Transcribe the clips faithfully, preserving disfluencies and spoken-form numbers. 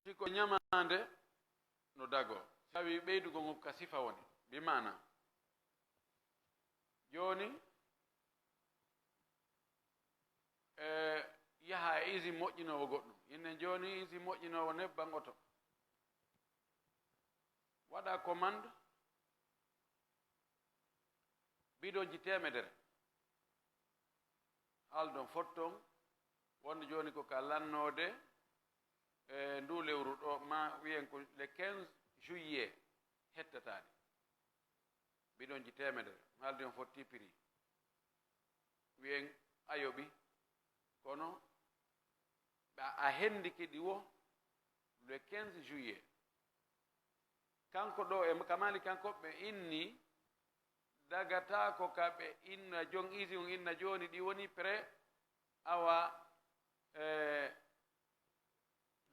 Si ko ñamaande no dagoo, si tawi ɓeydugol ngol ka sifa woni, bi maana, jooni, e yaha e usine moƴƴinoowo goɗɗum. Innen jooni usine moƴƴinoowo nebban oto. Waɗa commande bidonji teemedere. Haaldon fotton wonde jooni ko ka lannoode e ndu lewru ɗo, ma wiyen ko le quinze juillet hettataani. Bidonji teemedere. Haaldi on fotti prix. Wiyen a yoɓi. Kono a, a hendiki ɗi wo le quinze juillet. Kanko ɗo e kamali kanko ɓe inni dagata ko ka ɓe inna jon isi on inna jooni ɗi woni prêt awa, e,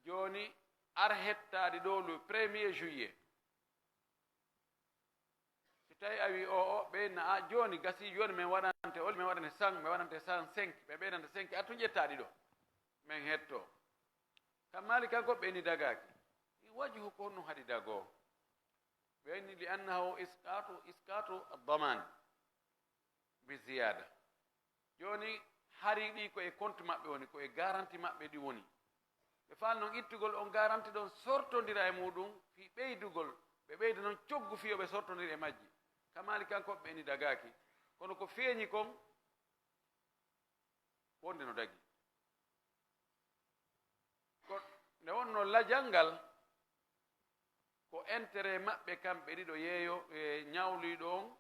jooni ar hettaɗi ɗo le premier juillet. Si tawi a wi o, o, ɓe inna a jooni gasi, jooni min waɗante oli, min waɗante cent, min waɗante cent cinq, ɓe ɓeydante cinq, a tun ƴettaɗi ɗo. Min hetto. Kamali kanko ɓe inni dagaki. I wajhu ko honno haɗi dago. Ɓe inni li annahu isqatu, isqatu ad-daman bi ziyada. Jooni hari ɗi ko e compte maɓɓe woni, ko e garanti maɓɓe ɗi woni. Ɓe faal noon ittugol on garanti ɗon sortondira e muɗum fii ɓeydugol, ɓe ɓeyda noon coggu fii yo ɓe sortondir e majji. Kamali kanko ɓe inni dagaki. Kono ko feeñi kon, wonde no dagi. Ko nde wonno lajal ngal, ko intérêt maɓɓe kamɓe ɗiɗo yeeyo, e ñawliiɗo on,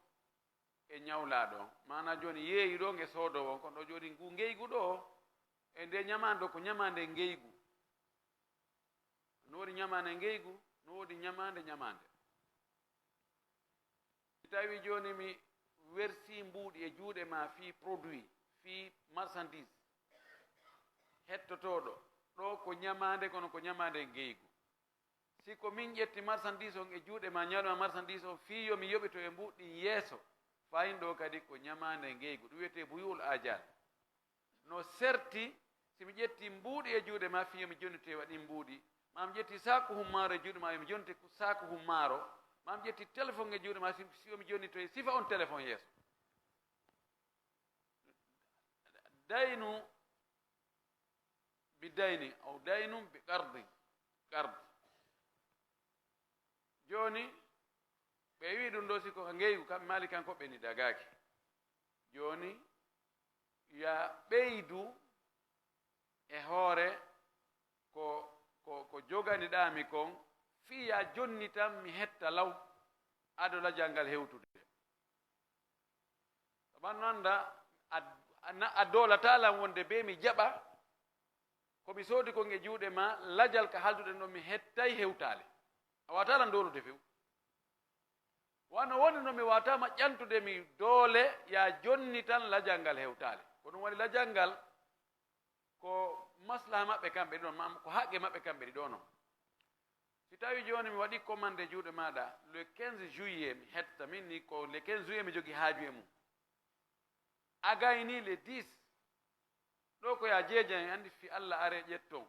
e ñawlaaɗo on. Maanaa jooni yeeyiiɗo on e soodoowo on, kono ɗo jooni ngu ngeygu ɗo, e nde ñamaande ɗo ko ñamaande ngeygu. No woodi ñamaande ngeygu, no woodi ñamaande ñamaande. Si tawi jooni mi wersi mbuuɗi e juuɗe ma fii produit, fii marchandise, hettotooɗo, ɗo ko ñamaande, kono ko ñamaande ngeygu. Si ko min ƴetti marchandise on e juuɗe ma, ñawɗo ma marchandise on, fii yo mi yoɓito e mbuuɗi ɗin yeeso, fayin ɗo kadi ko ñamaande ngeygu. Ɗum wiyetee buyuul ajal. No serti, si mi ƴetti mbuuɗi e juuɗe ma, fii yo mi jonnito e ɗin mbuuɗi, maa mi ƴetti saaku hummaaro e juuɗe ma, yo mi jonnito e saaku hummaaro, maa mi ƴetti telefon e juuɗe ma, si, si yo mi jonnito e sifa on telefon yeeso. Daynu bi dayni, aw daynun bi qardin, qard. Jooni, ɓe wi ɗum ɗo si ko ka ngeygu, kamɓe maali kanko ɓe ni dagaaki. Jooni, ya ɓeydu e hoore ko, ko, ko joganiɗaa mi kon, fii ya jonni tan mi hetta law, ado lajal ngal hewtude. Sabu an no annda, a, a, na, a doolataa lan wonde bee mi jaɓa, ko mi soodi kon e juuɗe ma, lajal ka haalduɗen ɗon mi hettay hewtaale. A waawataa lan doolude few. Wano woni no mi waawataa ma ƴantude mi doole, ya jonni tan lajal ngal hewtaale. Ko ɗum waɗi lajal ngal, ko maslaha maɓɓe kamɓe ɗiɗo, ma, ko haqqe maɓɓe kamɓe ɗiɗo non. Si tawi jooni mi waɗi commande e juuɗe maaɗa, le quinze juillet mi hetta, min ni ko le quinze juillet mi jogi haaju e mum. A gayni le dix. Ɗo ko ya jeejan en, anndi fii Alla are ƴetton.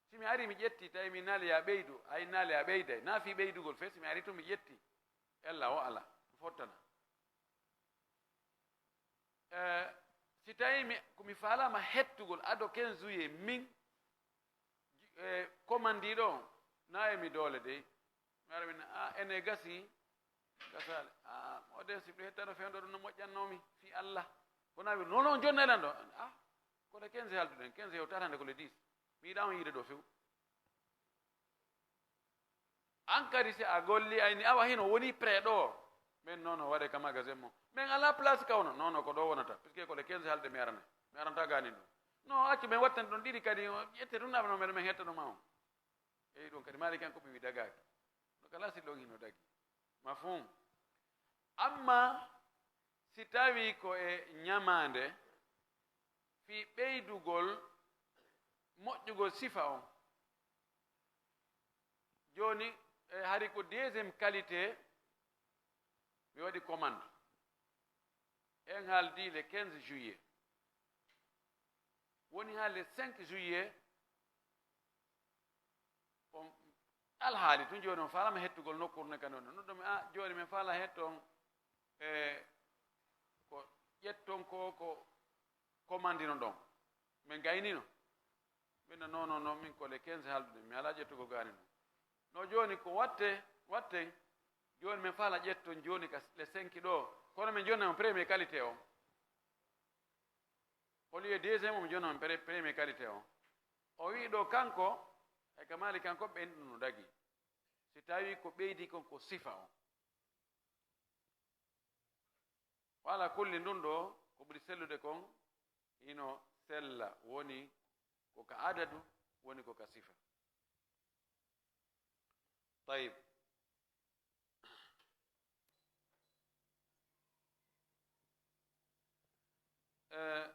Si mi ari mi ƴetti, tawi mi naali ya ɓeydu, ay naali ya ɓeyday. Na fii ɓeydugol fe, si mi ari tun mi ƴetti. Ella o ala, ɗum fottana. Eh, si tawi mi, ko mi faalaama hettugol ado quinze juillet, min, eh, commandiiɗo on, na e mi doole dey. Mi ara min, a, ene gasi, gasaale. A, o de, si ɓe hettano fewndo ɗum no moƴƴannoo mi, fii Alla. Kono a wi, non, non, jonna elan ɗo. A, ko le quinze halduɗen, quinze yo tatande ko le dix. Mi yiɗaa on yiide ɗo few. An kadi si a golli, ayni awa hino woni prêt ɗo. Men non, non, waɗe ka magasin mo. Men ala place kawno. Non, non, ko ɗo wonata. Puisque ko le quinze halde mi arana. Mi aranta gani ɗum. Non, accu men wattani ɗon ɗiɗi kadi. Ƴette ɗum naɓa no men, men hettano ma on. Eyi ɗum kadi maali kan ko ɓe wi dagaki. No kala si ɗon hino dagi. Mafhum. Amma si tawi ko e ñamaande fii ɓeydugol moƴƴugol sifa on. Jooni, e hari ko deuxième qualité, mi waɗi commande. En haaldi le quinze juillet. Woni haa le cinq juillet, Alhaali tun jooni on faalama hettugol nokkuure ne kadi on. Noddo mi, "Ah, jooni min faala hetton, e ko ƴetton ko, ko commandino ɗon." Min gaynino. Min na, "Non, non, non, min ko le quinze haaldude, mi alaa ƴettugol gaani ɗum." No jooni ko watte, watten, jooni min faala ƴetton jooni ka le cinq ɗo, kono min jonna on premier qualité on. Au lieu deuxième, omo jonna on pre-, premier qualité on. O wi'i ɗo kanko, e ka maali kanko ɓen ɗum no dagi. Si tawi ko ɓeydi kon ko sifa on. Wala kulli ndun ɗo, ko ɓuri sellude kon, hino sella, woni ko ka adadu, woni ko ka sifa. Tayib. Eh,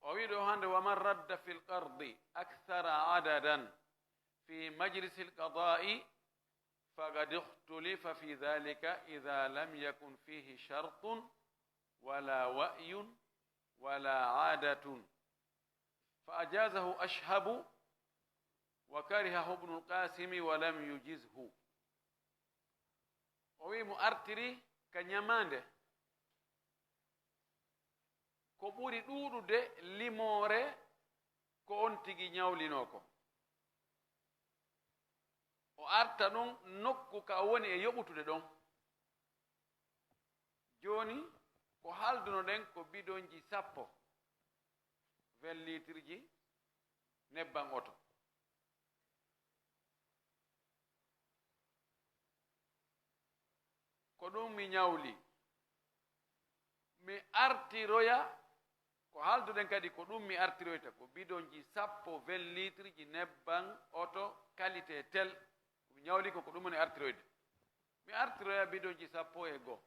o wi'i ɗo hande, "Wa man radda fil qardi akthara adadan fi majlisil qada'i faqad ikhtulifa fi dhalika idha lam yakun fihi shartun wala wa'yun wala adatun." Fa ajazahu Ashhabu wa karihahu Ibnul Qasimi wa lam yujizhu. O wi'i mo artiri ka ɲamaande ko ɓuri ɗuuɗude limoore ko on tigi ɲawlinoo ko. O arta ɗum nokku ka o woni e yoɓutude ɗon. Jooni, ko haaldunoɗen ko bidonji sappo, vingt litres ji nebban oto. Ko ɗum mi ɲawli. Mi artiroya, ko haalduɗen kadi, ko ɗum mi artiroyta, ko bidonji sappo, vingt litres ji nebban oto qualité tel. Ko mi ɲawli ko, ko ɗum woni artiroyde. Mi artiroya bidonji sappo e goo.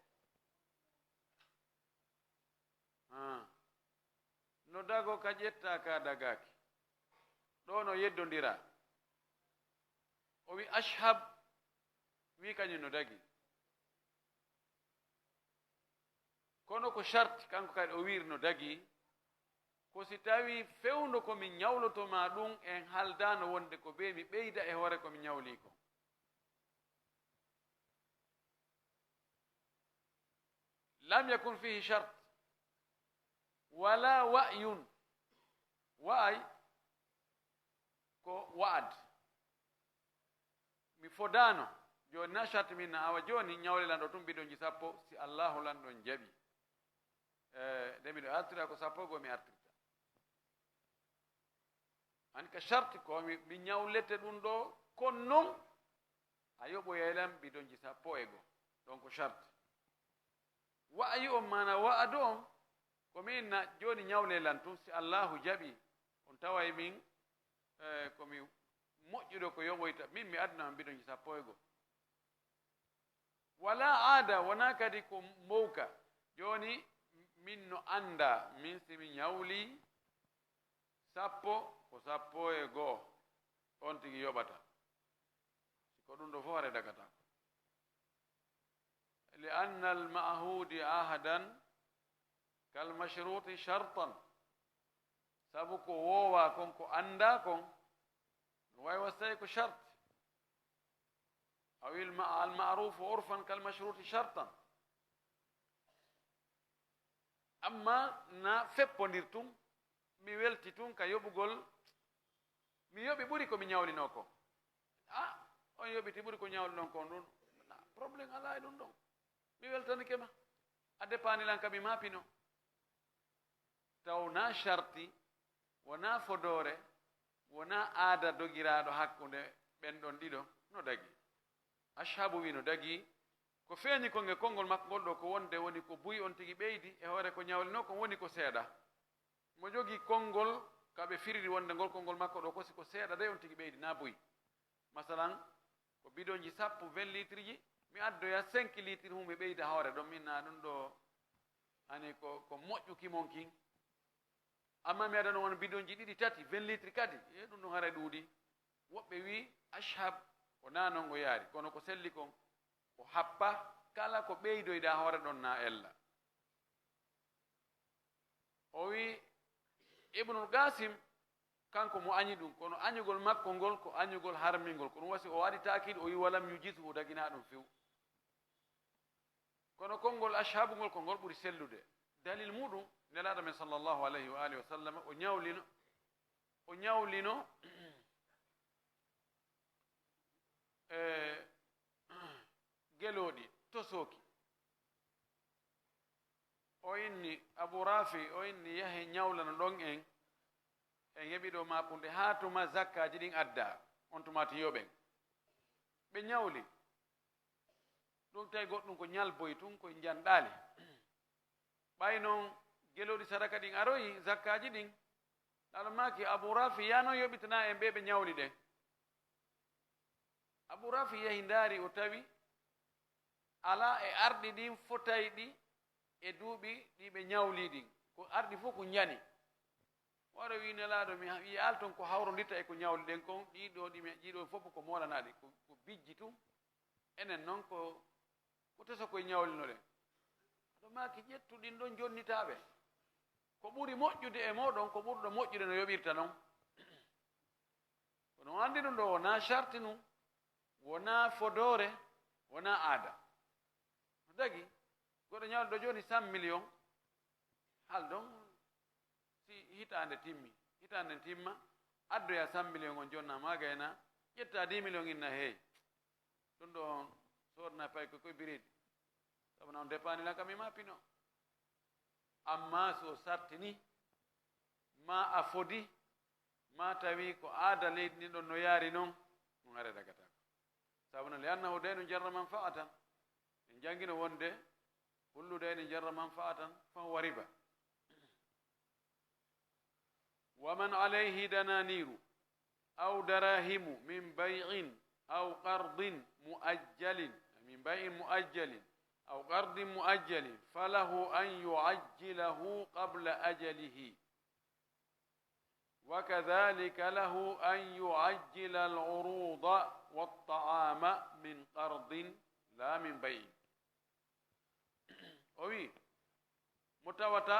Ah. No dago ka ƴetta ka dagaaki. Ɗo no yeddondira. O wi Ashhab, wi kañum no dagi. Kono ko sharti, kanko kadi o wiiri no dagi. Ko si tawi fewndo ko mi ɲawloto ma ɗum en haaldaano wonde ko bee mi ɓeyda e hoore ko mi ɲawli ko. Lam yakun fihi shart wala wa'yun. Wa'ay ko wa'ad. Mi fodaano. Jooni na sharti min na awa jooni ɲawle lanɗo tun bidonji sappo si Allahu lanɗon jaɓi. Eh, nde miɗo artira ko sappo e goo mi artirta. An ka sharti ko mi, mi ɲawlete ɗum ɗo, kono non a yoɓoyay lan bidonji sappo e goo. Ɗon ko sharti. Wa'ayu on maana wa'adu on, ko min na jooni ɲawle lan tun, si Allahu jaɓi, on taway min, eh, ko mi moƴƴuɗo ko yoɓoyta, min mi aduna on bidonji sappo e goo. Wala aada, wonaa kadi ko mbowka. Jooni, min no annda, min si mi ɲawli sappo, ko sappo e goo, on tigi yoɓata. Si ko ɗum ɗo fof, haray dagataako. Li anna al ma'hudi ahadan kal mashruti shartan. Sabu ko woowa kon, ko annda kon, no wawi wasde tawi ko sharti. Aw il ma-, al ma'rufu urfan kal mashruti shartan. Amma na feppondir tun, mi welti tun ka yoɓugol, mi yoɓi ɓuri ko mi ɲawlinoo ko. Ah, on yoɓiti ɓuri ko ɲawlinoo ko ɗun. Na problème alaa e ɗun ɗon. Mi weltanike ma. A depaani lan ka mi maapino. Taw na sharti, wonaa fodoore, wonaa aada dogiraaɗo hakkunde ɓen ɗon ɗiɗo, no dagi. Ashabu wi no dagi, ko feeñi kon e konngol makko ngol ɗo ko wonde woni ko buy on tigi ɓeydi e hoore ko ɲawlinoo kon woni ko seeɗa. Mo jogii konngol ka ɓe firiri wonde ngol konngol makko ɗo ko si ko seeɗa dey on tigi ɓeydi na buy. Masalan, ko bidonji sappo, vingt litres ji, mi addoya cinq litres hum mi ɓeyda hoore ɗon, min na ɗum ɗo hani ko, ko moƴƴuki mon kin. Amma mi adano on bidonji ɗiɗi, tati, vingt litres kadi, e ɗum ɗum haray ɗuuɗi. Woɓɓe wi Ashhab ko na non o yaari, kono ko selli kon, ko happa kala ko ɓeydoyɗa hoore ɗon na ella. O wi Ibnul Qasim, Kanko mo añi ɗum, kono añugol makko ngol ko añugol harmingol. Ko ɗum wasi o waɗi taakiid, o wi: "Walam yujisu", o daginaa ɗum few. Kono konngol ashabu ngol ko ngol ɓuri sellude. Dalil muɗum, Nelaaɗo men sallallahu alayhi wa alihi wa sallam, o ñawlino, o ñawlino, e, gelooɗi, tosooki. O inni, Abu Rafi, o inni, "Yahe ñawlano ɗon en, en heɓi ɗo maapunde, haa tuma zakkaaji ɗin addaa, on tuma ti yoɓen." Ɓe ñawli. Ɗum tawi goɗɗum ko ñalboy tun, ko njanɗaali. Ɓay non gelooɗi sadaka ɗin aroyi, zakkaaji ɗin, Nelaaɗo maaki, Abu Rafi, yaa non yoɓitana en ɓe ɓe ñawli ɗen. Abu Rafi yahi ndaari, o tawi alaa e arɗi ɗin fotayɗi e duuɓi ɗi ɓe ñawli ɗin. Ko arɗi fof ko njani. Waro wi, Nelaaɗo, mi ha-, wi alton ko hawrondirta e ko ñawli ɗen kon, ɗiɗo ɗi mi, ɗiɗo fof ko moolanaaɗi, ko, ko bijji tun. Enen non ko, ko teso koye ñawlinoɗen. Aɗo maaki ƴettu ɗin ɗon jonnitaaɓe. Ko ɓuri moƴƴude e mooɗon, ko ɓurɗo moƴƴude no yoɓirta non. Kono on anndi ɗum ɗo wonaa sarti nun, wonaa fodoore, wonaa aada. No dagi, goɗɗo ñawɗo ɗo jooni cent millions, haldon si hitaande timmi, hitaande timma, addoya cent millions on jonna ma gayna, ƴetta dix millions inna heey. Ɗum ɗo on soodna pay ko koye biredi. Sabu na on dépendina kam e ma pino. Amma so sartini, ma a fodi, ma tawi ko aada leydi ndin ɗon no yaari non, ɗum haray dagataako. Sabu no, li annahu daynun jarra manfaatan. En jangino wonde kullu daynin jarra manfaatan fa huwa riba. Wa man alayhi dananiru aw darahimu min bay'in aw qardin muajjalin, min bay'in muajjalin aw qardin muajjalin, falahu an yuajjilahu qabla ajalihi. Wa kadhalika lahu an yuajjila al-uruda wat-ta'ama min qardin la min bay'in. O wi, mo tawata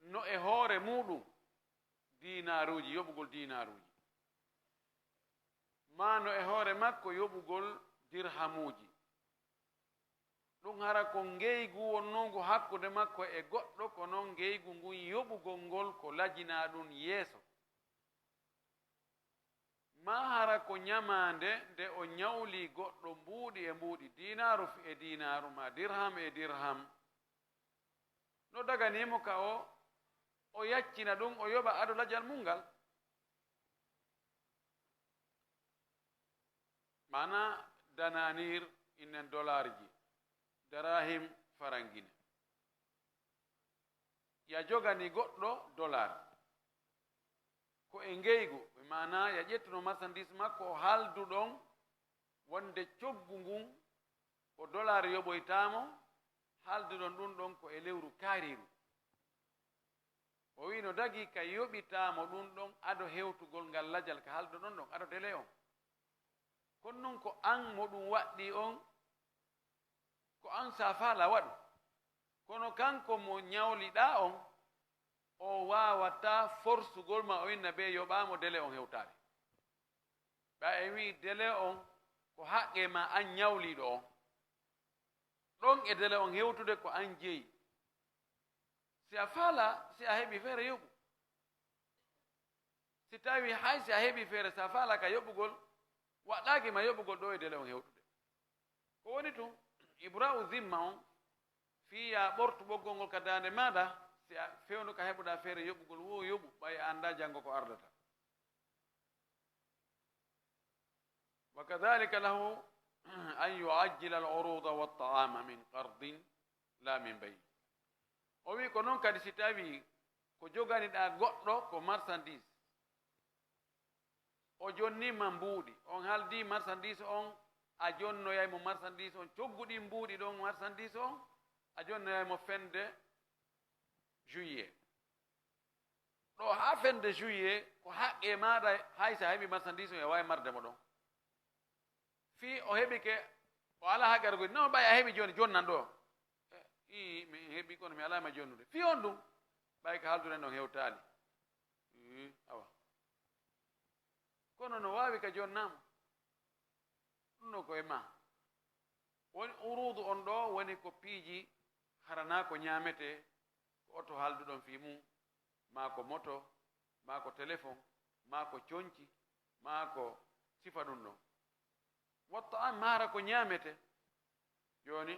no e hoore muɗum diinaaruuji, yoɓugol diinaaruuji, maa no e hoore makko yoɓugol dirhamuuji. Ɗum hara ko ngeygu wonnungu hakkunde makko e goɗɗo, kono ngeygu ngun yoɓugol ngol ko lajinaa ɗum yeeso. Maa hara ko ñamaande nde o ñawli goɗɗo mbuuɗi e mbuuɗi, diinaaru e diinaaru, maa dirham e dirham. No daganii mo ka o, o yaccina ɗum, o yoɓa ado lajal mum ngal. Maana dananiir, innen dolaarji, darahim farangine. Ya jogani goɗɗo dolaar. Ko e ngeygu, maana ya ƴettuno marchandise makko, o haalduɗon wonde coggu ngun ko dolaar yoɓoytaamo, haalduɗon ɗum ɗon ko e lewru kaariiru. O wi'i no dagii ka yoɓitaamo ɗum ɗon ado hewtugol ngal lajal ka haalduɗon ɗon, ado délai on. Kono non ko an mo ɗum waɗɗii on, ko an sa faala waɗu. Kono kanko mo ñawliɗaa on, o waawataa forsugol ma, o inna ɓe yoɓaamo délai on hewtaali. Ɓay en wi'i délai on ko haqqee ma an ñawliiɗo on. Ɗon e délai on hewtude ko an jeyi. Si a faala, si a heɓi feere yoɓu. Si tawi hay si a heɓi feere, si a faala ka yoɓugol, waɗɗaaki ma yoɓugol ɗo e délai on hewtude. Ko woni tun, ibra'u zimma on, fii ya ɓortu ɓoggol ngol ka daande maaɗa, si a fewndo ka heɓuɗaa feere yoɓugol, wo yoɓu, ɓay a anndaa janngo ko ardata. Wa kadhalika lahu an yu'ajjila al-uruda wat-ta'ama min qardin la min bay'. O wi ko non kadi si tawi ko joganiɗaa goɗɗo ko marchandise, o jonni ma mbuuɗi, on haldi marchandise on, a jonnoyay mo marchandise on, coggu ɗin mbuuɗi ɗon marchandise on, a jonnoyay mo fende juillet. Ɗo haa fende juillet, ko haqqee maaɗa, hay si a heɓi marchandise on, e waawi marde mo ɗon. Fii o heɓike, o alaa haqqe argol, non ɓay a heɓi jooni, jonnan ɗo. Eh, ii, mi heɓi kono mi alaa ma jonnude. Fii on ɗum, ɓay ko haalduɗen ɗon hewtaali. Ii, awa. Kono no waawi ka jonnaa mo. Ɗum no ko e ma. Woni uruudu on ɗoo woni ko piiji hara naa ko ñaametee, ko oto haalduɗon fii mum, maa ko moto, maa ko telefon, maa ko conci, maa ko sifa ɗum ɗon. Watto an maa hara ko ñaametee. Jooni,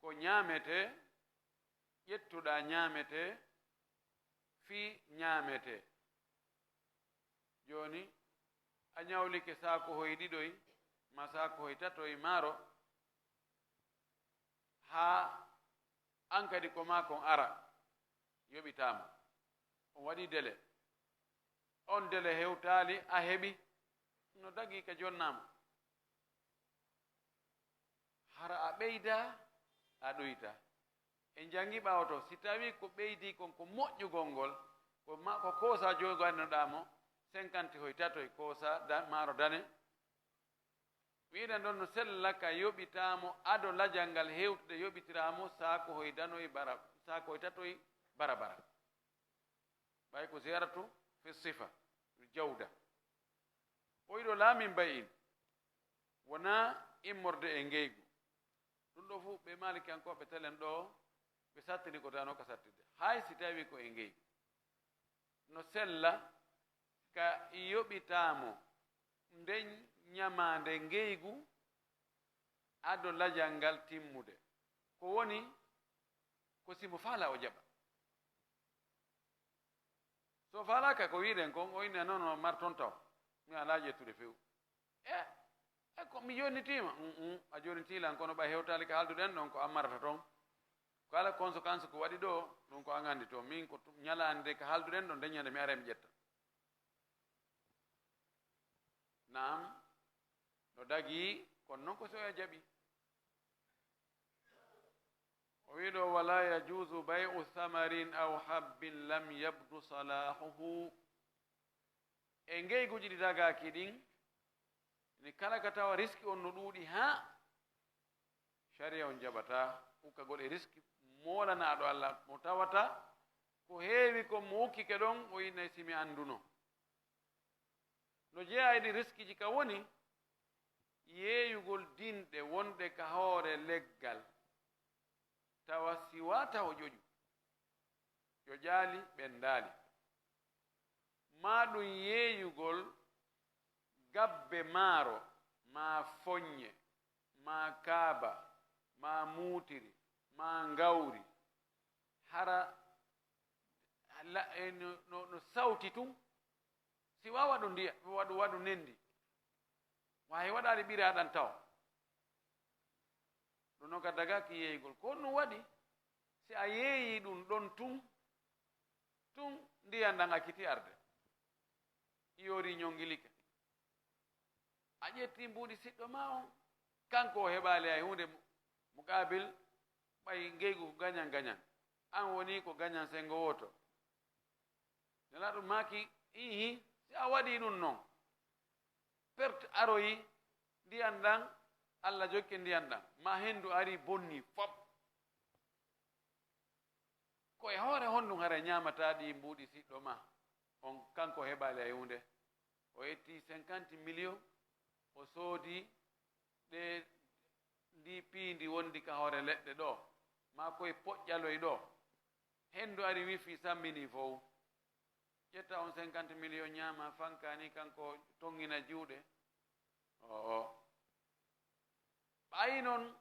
ko ñaametee, ƴettuɗaa ñaametee, fii ñaametee. Jooni, a ñawlike saakuhoy ɗiɗoy, maa saakuhoy tatoy maaro, haa an kadi ko maa kon ara, yoɓitaa mo. On waɗii délai. On délai hewtaali, a heɓi, no dagii ka jonnaa mo. Hara a ɓeydaa, a ɗuytaa. En janngi ɓaawo to, si tawii ko ɓeydii kon ko moƴƴugol ngol, ko ma-, ko koosa jogoynoɗaa mo, cinquante hoy tatoy koosa da-, maaro dane. Wiɗen ɗon no sella ka yoɓitaa mo ado lajal ngal hewtude yoɓitiraa mo saakuhoy danoy bara-, saakuhoy tatoy barabara. Ɓay ko ziyaratu fi sifa, jawda. O wiɗo laa min bay'in, wonaa immorde e ngeygu. Ɗum ɗoo fof ɓe maalikiyankooɓe telen ɗoo, ɓe sattini ko tawno ka sattinde. Hay si tawii ko e ngeygu. No sella ka yoɓitaa mo nden ñamaande ngeygu ado lajal ngal timmude. Ko woni, ko si mo faalaa o jaɓa. So faalaaka ko wiɗen kon, o inni, "Non, non, mar ton taw. Mi alaa ƴettude few." E, e ko mi jonnitiima? Mm, mm, a jonnitii lan, kono ɓay hewtaali ka haalduɗen ɗon, ko an marata ton. Kala conséquence ko waɗi ɗoo, ɗum ko an anndi to. Min ko tu-, ñalaande ka haalduɗen ɗon, nde ñande mi aray mi ƴetta. Naam, no dagii, kono non ko si oya jaɓi. O wiɗo, "Wala yajuzu bay'u thamarin aw habbin lam yabdu salahuhu." E ngeyguuji ɗi dagaaki ɗin, ni kala ka tawa riski on no ɗuuɗi haa Sariya on jaɓataa ukkagol e riski moolanaaɗo Alla mo tawata ko heewi kon mo ukkike ɗon, o innay si mi annduno. No jeyaa e ɗin riskiiji ka woni yeeyugol dinɗe wonɗe ka hoore leggal, tawa si waata o ƴoƴu. Ƴoƴaali, ɓenndaali. Maa ɗum yeeyugol gabbe maaro, maa foññe, maa kaaba, maa muutiri, maa ngawri. Hara la-, e no, no, no sawti tun. Si waawa waɗu ndiya-, waɗu, waɗu nenndi. Waawi waɗaali ɓiraaɗan taw. Ɗum noon ka dagaaki yeeyugol. Ko ɗum waɗi, si a yeeyii ɗum ɗon tun, tun ndiyan ɗan acciti arde. Iyorii ñonngilike. A ƴettii mbuuɗi siɗɗo maa on, kanko o heɓaali hay huunde mu-, muqaabil, ɓay ngeygu ko gañan gañan. An wonii ko gañan senngo wooto. Nelaaɗo maaki, iihi, si a waɗii ɗum non, perte aroyi, ndiyan ɗan, Alla jokke ndiyan ɗan, maa henndu arii bonnii fop. Ko e hoore honɗum hara ñaamataa ɗii mbuuɗi siɗɗo maa on, kanko heɓaali hay huunde? O ƴettii cinquante millions, o soodii ɗe, ndii piindi wondi ka hoore leɗɗe ɗoo, maa koye poƴƴaloy ɗoo. Henndu ari wifi samminii fow. Ƴetta on cinquante millions ñaama fanka ni kanko tonngina juuɗe. Oo. Ɓay non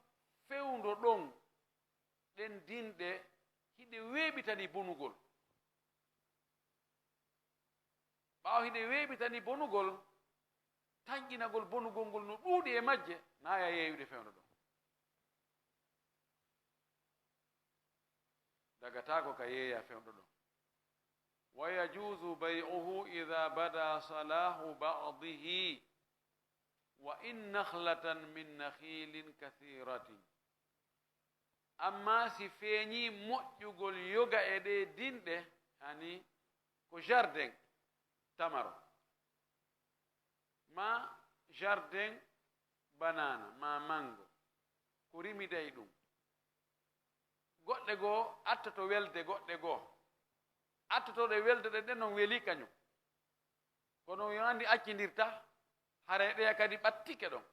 fewndo ɗon ɗen dinɗe hiɗe weeɓitani bonugol. Ɓaawo hiɗe weeɓitani bonugol, tanƴinagol bonugol ngol no ɗuuɗi e majje, naaya yeeyude fewndo ɗon. Dagataako ka yeeya fewndo ɗon. Wa yajuuzu bay'uhu idha bada salahu ba'dihi wa in nakhlatan min nakhilin kathiratin. Ammaa si feeñii moƴƴugol yoga e ɗee dinɗe, ani ko jardin tamaro, maa jardin banana, maa mango, ko rimiday ɗum. Goɗɗe goo attoto welde goɗɗe goo. Attoto ɗe welde ɗen, ɗen non welii kañum. Kono yo anndi accindirta, haray ɗeya kadi ɓattike ɗon.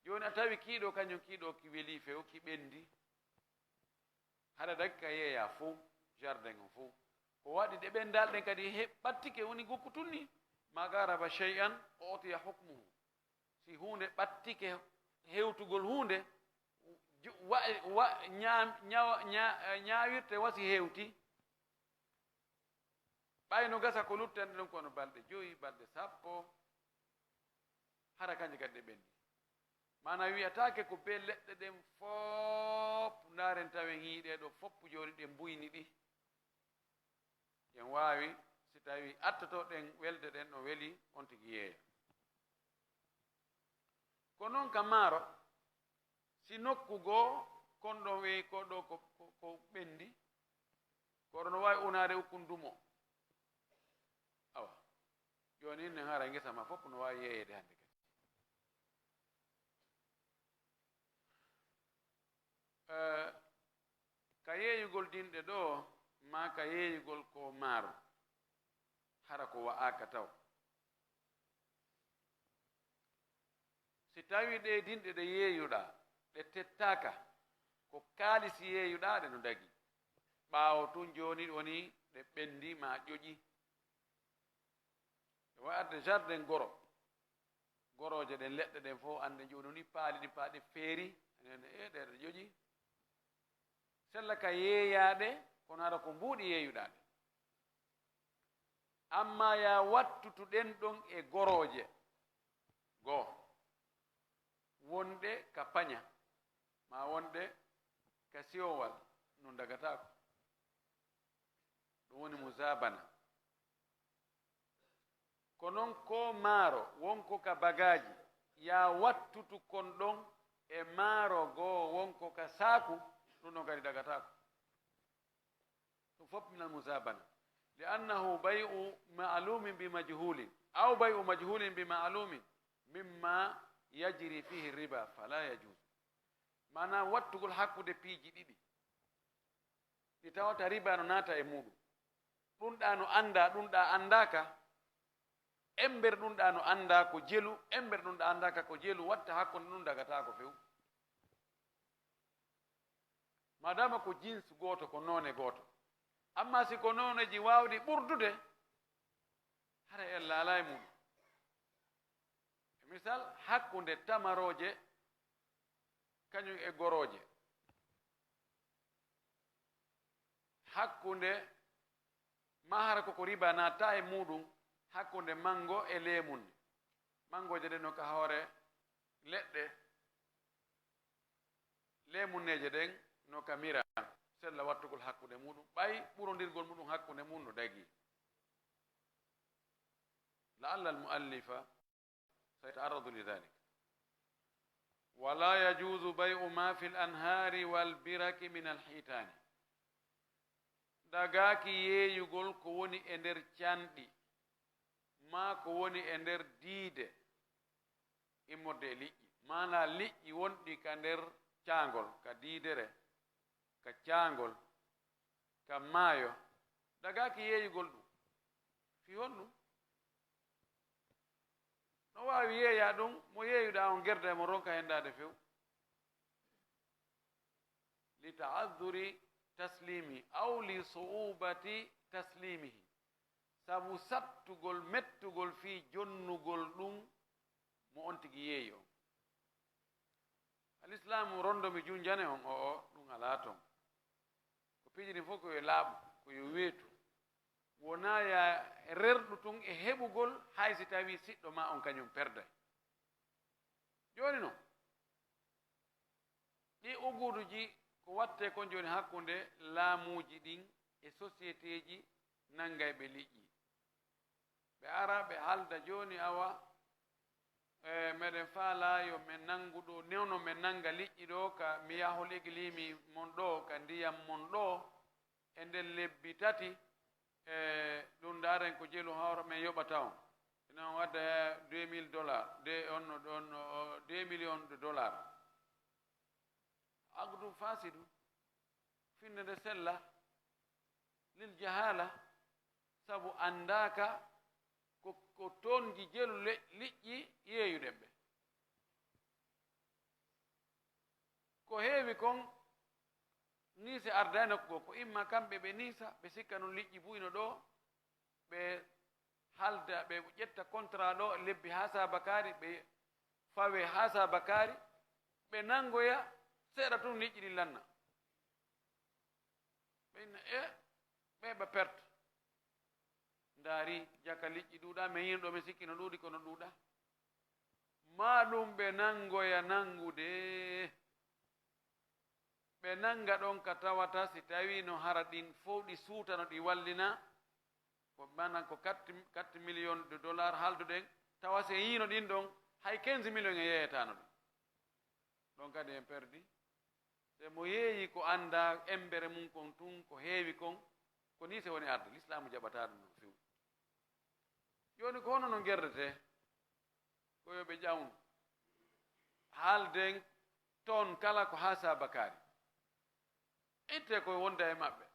Jooni a tawi kiiɗo, kañum kiiɗo ki welii few, ki ɓenndi. Hara dagi ka yeeya fow, jardin on fow. Ko waɗi ɗe ɓenndal ɗen kadi he ɓattike woni gokku tun ni. Ma qaraba shay'an utiya hukmuhu. Si huunde ɓattike hewtugol huunde, ju-, wa, wa, ñaam-, ñawa-, ña-, ñaawirte wasi hewti. Ɓay no gasa ko luttande ɗon kono balɗe joyi, balɗe sappo, hara kanje kadi ɗe ɓenndi. Maana wiyataake ko bee leɗɗe ɗen fof, ndaaren tawen hii ɗee ɗo fof jooni ɗe mbuyni ɗi. En waawi, si tawi attoto ɗen welde ɗen no weli, on tigi yeeya. Ko noon ka maaro, si nokku goo kon ɗon weyi ko ɗo ko, ko, ko ɓenndi, kono no waawi unaade ukkun dumo. Awa, jooni nen hara ngesa ma fof no waawi yeeyeede hannde kadi. Eh, ka yeeyugol dinɗe ɗo, maa ka yeeyugol ko maaro, hara ko wa'aaka taw. Si tawii ɗee dinɗe ɗe yeeyuɗaa, ɗe tettaaka, ko kaalis yeeyuɗaa, ɗe no dagii. Ɓaawo tun jooni woni ɗe ɓenndi maa ƴoƴi. E waɗde jardin goro. Gorooje ɗen, leɗɗe ɗen fof, annde jooni woni paali ɗi, paali feeri, e ɗe ɗo ƴoƴi. Sella ka yeeyaaɗe, kono hara ko mbuuɗi yeeyuɗaa ɗe. Amma yaa wattutu ɗen ɗon e gorooje goo, wonɗe ka paña, maa wonɗe ka siwowal, ɗum dagataako. Ɗum woni muzaabana. Ko non ko maaro wonko ka bagaaji, yaa wattutu kon ɗon e maaro goo wonko ka saaku, ɗum ɗon kadi dagataako. Ɗum fof minal muzaabana. Li annahu bay'u ma'lumin bi majhulin, aw bay'u majhulin bi ma'lumin, mimma yajri fihi riba, fala yajuz. Maanaam wattugol hakkunde piiji ɗiɗi. Ɗi tawata riba no naata e muuɗum. Ɗum ɗaa no anndaa, ɗum ɗaa anndaaka. Ember ɗum ɗaa no anndaa ko jelu, ember ɗum ɗaa anndaaka ko jelu, watta hakkunde ɗum dagataako few. Maadaama ko jins gooto, ko noone gooto. Amma si ko nooneeji waawɗi ɓurdude, hara en laalaa e muuɗum. E misal, hakkunde tamarooje kañum e gorooje. Hakkunde, maa hara koko riba naata e muuɗum, hakkunde manngo e leemunne. Manngooje ɗen no ka hoore leɗɗe, leemunneeje ɗen no ka mira, sella wattugol hakkunde muuɗum, ɓay ɓurondirgol muuɗum hakkunde mum no dagii. La'alla al-mu'allifa سيتعرض لذلك. ولا يجوز بيع ما في الأنهار والبرك من الحيتان. Dagaaki yeeyugol ko woni e nder canɗi, maa ko woni e nder diide, immorde e liƴƴi, maanaa liƴƴi wonɗi ka nder caangol, ka diidere, ka caangol, ka maayo, dagaaki yeeyugol ɗum. Fii honɗum? No waawi yeeyaa ɗum, mo yeeyuɗaa on gerda e mo ronka henndaade few. Li ta'azzuri taslimi aw li su'ubati taslimihi. Sabu sattugol, mettugol fii jonnugol ɗum mo on tigi yeeyi on. Alislaamu ronndo mi junjane on o, o, ɗum alaa ton. Ko piiji ɗin fof ko yo laaɓu, ko yo weetu. Wonaa ya rerɗu tun e heɓugol, hay si tawii siɗɗo maa on kañum perday. Jooni non, ɗi uguduji ko wattee kon jooni hakkunde laamuuji ɗin e sosiyeteeji nanngayɓe liƴƴi. Ɓe ara, ɓe haalda jooni, awa, e, meɗen faalaa yo men nanngu ɗo, newno men nannga liƴƴi ɗo, ka miyahul iklimi mon ɗo, ka ndiyam mon ɗo, e nder lebbi tati, e, ɗum ndaaren ko jelu hawra men yoɓata on. Ina on adda deux mille dollars, de, on, on, o, deux millions de dollars. Aqdu fasidu, finnde nde sella, lil jahaala, sabu anndaaka ko ko toon nji jelu le-, liƴƴi yeeyuɗen ɓe. Ko heewi kon, Niise ardaani nokku goo, ko imma kamɓe ɓe Niisa, ɓe sikka noon liƴƴi buy no ɗoo, ɓe halda, ɓe ƴetta contrat ɗoo, lebbi haa saabakaari, ɓe fawe haa saabakaari, ɓe nanngoya seeɗa tun liƴƴi ɗin lanna. Ɓe inna, e, ɓe ɓa perte. Ndaari, jaka liƴƴi ɗuuɗaa, min yiino ɗoo, min sikki no ɗuuɗi, kono ɗuuɗaa. Maa ɗum ɓe nanngoya nanngude. Ɓe nannga ɗon ka tawata si tawii no hara ɗin fow ɗi suutano, ɗi wallina, ko manan ko quatre, quatre millions de dollars haalduɗen, tawa si en yiino ɗin ɗon, hay quinze millions en yeeyataano ɗum. Ɗon kadi en perdi. Se mo yeeyi ko anndaa embere mum kon tun, ko heewi kon, ko nii se woni arde. Lislaamu jaɓataa ɗum no few. Jooni ko hono no gerdetee? Ko yo ɓe ƴawnu. Haalden toon kala ko haa saabakaari. Ittee ko wonda e maɓɓe.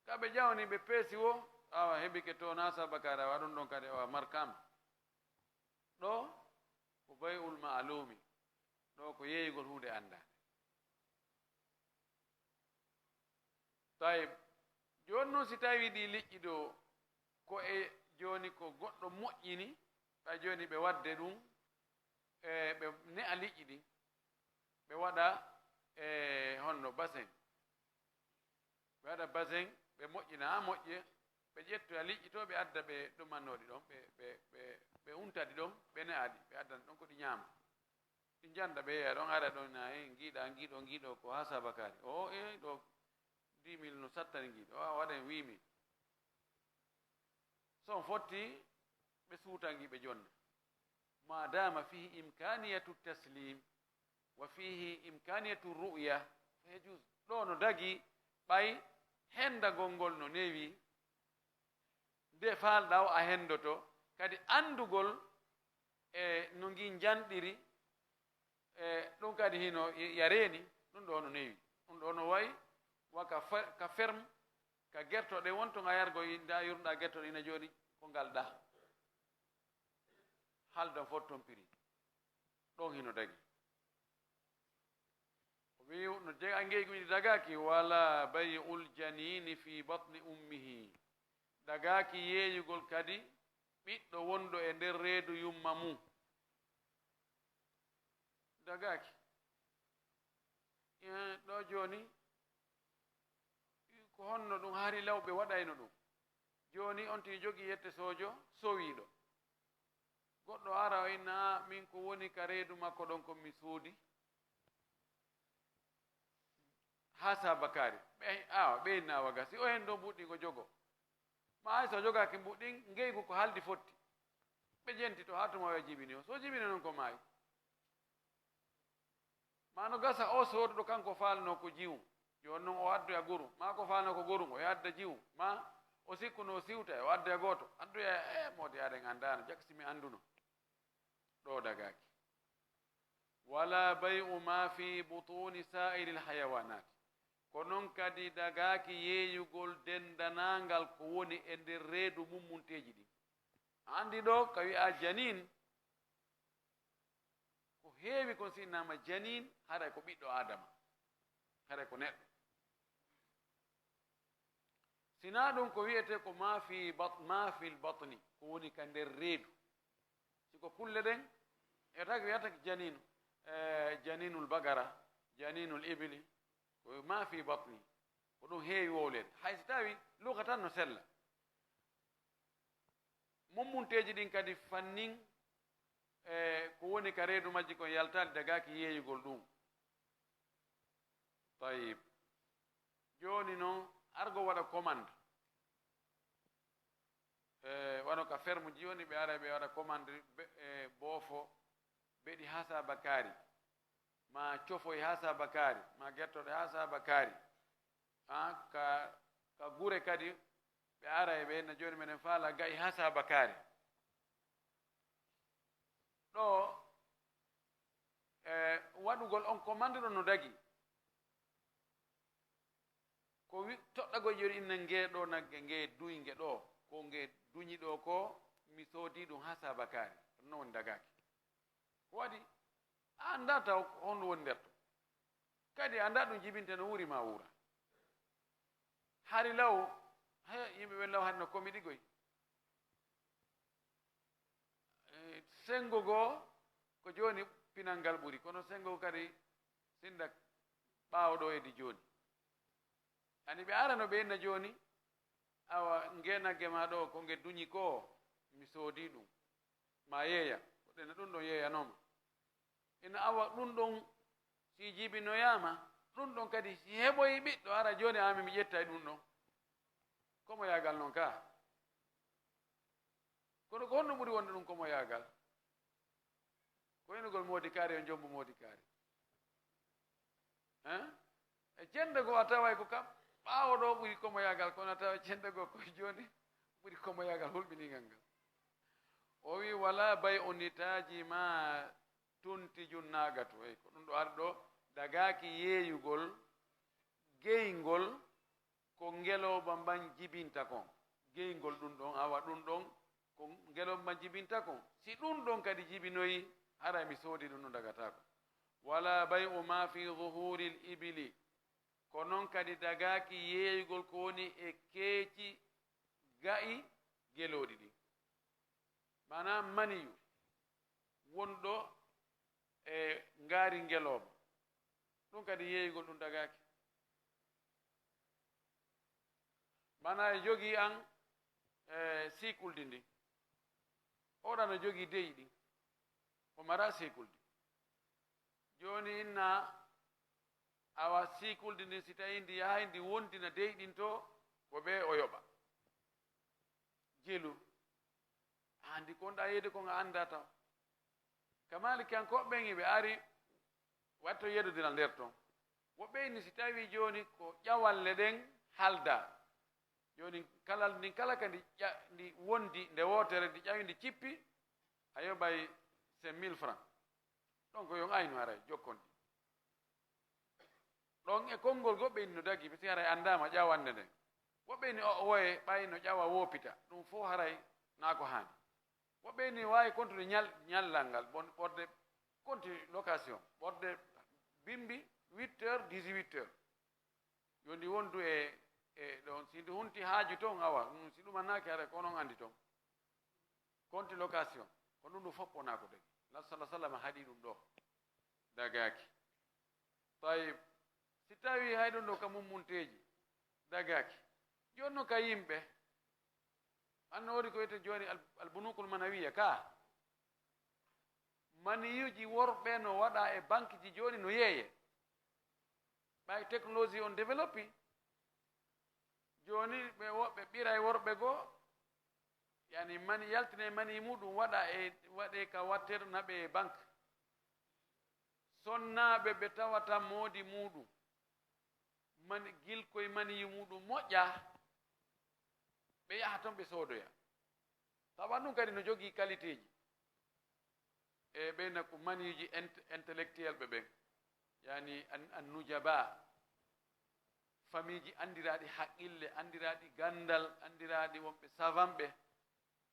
Ka ɓe ƴawni, ɓe peesi woo, awa heɓike toon haa saabakaari, awa ɗum ɗon kadi, awa markaama. Ɗoo ko bay'ul ma'luumi. Ɗoo ko yeeyugol huunde anndaande. Tayib. Jooni noon, si tawii ɗii liƴƴi ɗoo, ko e, jooni ko goɗɗo moƴƴini, ɓay jooni ɓe waɗde ɗum, e ɓe ne'a liƴƴi ɗin, ɓe waɗa, e, honno basen. Ɓe waɗa basen, ɓe moƴƴina haa moƴƴe, ɓe ƴettoya liƴƴi to, ɓe adda ɓe ɗumannooɗi ɗon, ɓe, ɓe, ɓe, ɓe unta ɗi ɗon, ɓe ne'a ɗi, ɓe addana ɗon ko ɗi ñaama. Ɗi njannda ɓe yeeya ɗon, ara ɗon na, e, ngiiɗa, ngiiɗo, ngiiɗo ko haa saabakaari. O, e, ɗo dix mille no sattani ngiiɗo, o, waɗen huit mille. So on fotti, ɓe suuta ngi, ɓe jonna. Ma dama fihi imkaniyatu taslim wa fihi imkaniyatu ru'ya, fa yajuz. Ɗo no dagi, ɓay hendagol ngol no newi, nde faalɗaa o a hendoto, kadi anndugol e no ngi njanɗiri, e ɗum kadi hino ya reeni, ɗum ɗo no newi. Ɗum ɗo no wayi wa ka fe-, ka ferme, ka gertoɗe won ton a yargo i-, nda yurɗa gertoɗe ina jooni ko ngal ɗa. Haaldan fof ton piri. Ɗon hino dagi. O wi'i no je-, a ngeygu ɗi dagaki, wala bay'ul janini fi batni ummihi. Dagaki yeeyugol kadi ɓiɗɗo wonɗo e nder reedu yumma mum. Dagaki. Eh, ɗo jooni, ko honno ɗum hari law ɓe waɗayno ɗum? Jooni on tigi jogii yette soojo sowiiɗo. Goɗɗo ara o inna, "Min ko woni ka reedu makko ɗon ko mi soodi." Haa saabakaari. Ɓe, awa, ɓe inna awa gasi. O hen ɗo mbuɗɗi ko jogo. Ma hay so jogaaki mbuɗɗin, ngeygu ko haldi fotti. Ɓe jenti to haa tuma o jibini o. So jibini noon ko maayi. Ma no gasa o sooduɗo kanko faalno ko jiwu. Jooni noon o addoya gorum. Ma ko faalno ko gorum, o adda jiwu. Ma o sikkuno o siwta, o addoya gooto. Addoya, e, moodi aɗen anndaano, jak si mi annduno. Ɗo dagaaki. Wala bay'u ma fi butuni sa'iril hayawanati. Ko noon kadi dagaaki yeeyugol denndanangal ko woni e nder reedu mummunteeji ɗin. A anndi ɗo ka wi'a janin, ko heewi kon si innama janin, haray ko ɓiɗɗo Aadama. Haray ko neɗɗo. Sinaa ɗum ko wi'etee ko ma fi bat-, ma fil batni, ko woni ka nder reedu. Si ko kulle ɗen, e taki wiyata ko janinu, eh, janinul bagara, janinul ibili, ko ma fi batni. Ko ɗum heewi wowleede. Hay si tawi luka tan no sella. Mummunteeji ɗin kadi fannin, e ko woni ka reedu majji kon yaltaali dagaaki yeeyugol ɗum. Tayib. Jooni noon, argo waɗa commande. E, wano ka ferme ji woni, ɓe ara ɓe waɗa commande be-, e, boofo, beɗi haa saabakaari, ma cofoy haa saabakaari, ma gertoɗe haa saabakaari. A, ka, ka gure kadi, ɓe ara e ɓe, na jooni meɗen faala ga'i haa saabakaari. Ɗo, e, waɗugol on commande ɗo no dagi. Ko wi-, toɗɗagol jooni inna ngee ɗo nagge, ngee duynge ɗo, ko ngee duñi ɗo ko, mi soodi ɗum haa saabakaari. Ɗum noon woni dagaaki. Ko waɗi a anndaa taw ko honɗum woni nder ton. Kadi a anndaa ɗum jibinta no wuuri ma wuura. Hari law, he, yimɓe ɓen law hari no komi ɗigoy. Eh, senngo goo ko jooni pinal ngal ɓuri, kono senngo kadi sinda ɓaawo ɗo heddi jooni. Ani ɓe arano ɓe inna jooni, awa nge nagge ma ɗo ko nge duñi ko, mi soodi ɗum. Ma yeeya, ko ɗen ɗum ɗon yeeyanooma. Ina awa ɗum ɗon si jibinoyaama, ɗum ɗon kadi si heɓoyi ɓiɗɗo ara jooni ami mi ƴetta e ɗum ɗon. Komo yaagal noon ka. Kono ko honno ɓuri wonde ɗum komo yaagal? Ko inugol moodi kaari e jombu moodi kaari. Hein? E cende goo a taway ko kam ɓaawo ɗo ɓuri komo yaagal, kono a tawa cende goo ko jooni ɓuri komo yaagal hulɓinigal ngal. O wi wala bay o nitaaji ma tuntiju naagatu. Ey, ko ɗum ɗo ari ɗo, dagaaki yeeyugol geyngol ko ngelooba mban jibinta kon. Geyngol ɗum ɗon, awa ɗum ɗon ko ngelooba mban jibinta kon. Si ɗum ɗon kadi jibinoyi, haray mi soodi ɗum, ɗum dagataako. Wala bay'u ma fi zuhuril ibili. Ko non kadi dagaaki yeeyugol ko woni e keeci ga'i gelooɗi ɗin. Maanaa maniyu wonɗo e ngaari ngelooba. Ɗum kadi yeeyugol ɗum dagaaki. Maanaa e jogii an, e, sikuldi ndin. Oɗa no jogii deyi ɗin. O mara sikuldi. Jooni inna awa sikuldi ndin, si tawii ndi yahay ndi wondina deyi ɗin to, ko ɓe o yoɓa. Jelu. Haa ndi konɗa yeeyde kon a anndaa taw. Ka Maalikiyankooɓe ɓen, ɓe ari watto yeddodiral nder ton. Woɓɓe inni si tawii jooni ko ƴawalle ɗen haldaa. Jooni kala, ndin kala ka ndi ƴa-, ndi wondi nde wootere, ndi ƴawi ndi cippi, a yoɓay c'est mille francs. Donc, yo on aynu haray jokkon ɗi. Ɗon e konngol goɗɗo inni no dagi, parce que haray anndaama ƴawannde nden. Woɓɓe inni o, o woye ɓay no ƴawa woopita. Ɗum fof haray naa ko haani. Woɓɓe inni waawi kontude ñal-, ñallal ngal, bon, ɓorde konti location, ɓorde bimbi huit heures, dix-huit heures. Yo ndi wondu e, e ɗon. Si ndi hunti haaju ton, awa, ɗum si ɗumannaaki haray ko onon anndi ton. Konti location, ko ɗum ɗum fof wonaa ko dagi. Nabi sallallahu alaihi wasallam haɗi ɗum ɗo. Dagaaki. Tayib. Si tawii hay ɗum ɗo ka mummunteeji, dagaaki. Jooni no ka yimɓe, an no woni ko wiyetee jooni al-, albunukul manawiya ka. Maniyuuji worɓe no waɗa e bankiji jooni no yeeye. Ɓay technologie on développé, jooni ɓe woɓɓe ɓiray worɓe goo, yani mani yaltine mani muɗum waɗa e, waɗe ka watteeɗo naɓe e banque. Sonnaaɓe ɓe tawata moodi muɗum, mani, gilkoy maniyu muɗum moƴƴa, ɓe yaha ton ɓe soodoya. Tawa ɗum kadi no jogii qualité ji. E ɓeyna ko maniyuuji int-, intellectuel ɓe ɓen, yani an, an nujaba, famiiji anndiraaɗi haqqille, anndiraaɗi ganndal, anndiraaɗi wonɓe savanɓe,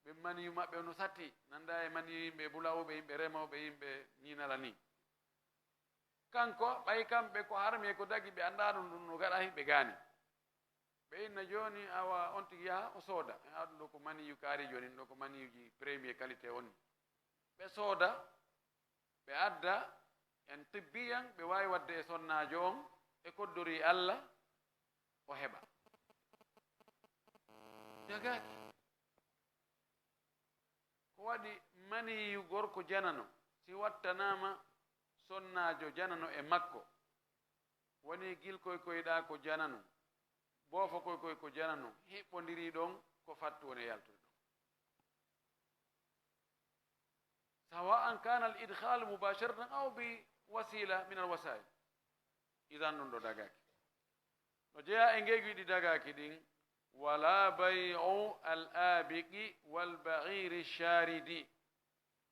ɓe maniyu maɓɓe no satti, nannda e maniyu yimɓe bulawuɓe, yimɓe remooɓe, yimɓe ñiinala ni. Kanko, ɓay kamɓe ko harmi e ko dagi, ɓe anndaa ɗum, ɗum no gaɗa himɓe gaani. Ɓe inna jooni, awa on tigi yaha o sooda. Awa ɗum ɗo ko maniyu kaari jooni, ɗum ɗo ko maniyuuji premier qualité on ni. Ɓe sooda, ɓe adda, en tibbiyan, ɓe waawi waɗde e sonnaajo on, e koddori Alla, o heɓa. Dagaaki. Ko waɗi maniyu gorko janano, si wattanaama sonnaajo janano e makko, woni gilkoy koyɗa ko janano, boofo koy koy ko janano, hiɓɓondirii ɗon ko fattu woni e yaltude ɗon. Sawa'an kana al-idkhalu mubasharatan aw bi wasila min al-wasail. Idan ɗum ɗo dagaaki. No jeyaa e ngeeguuji ɗi dagaaki ɗin, wala bay'u al-abiqi wal ba'iri sharidi.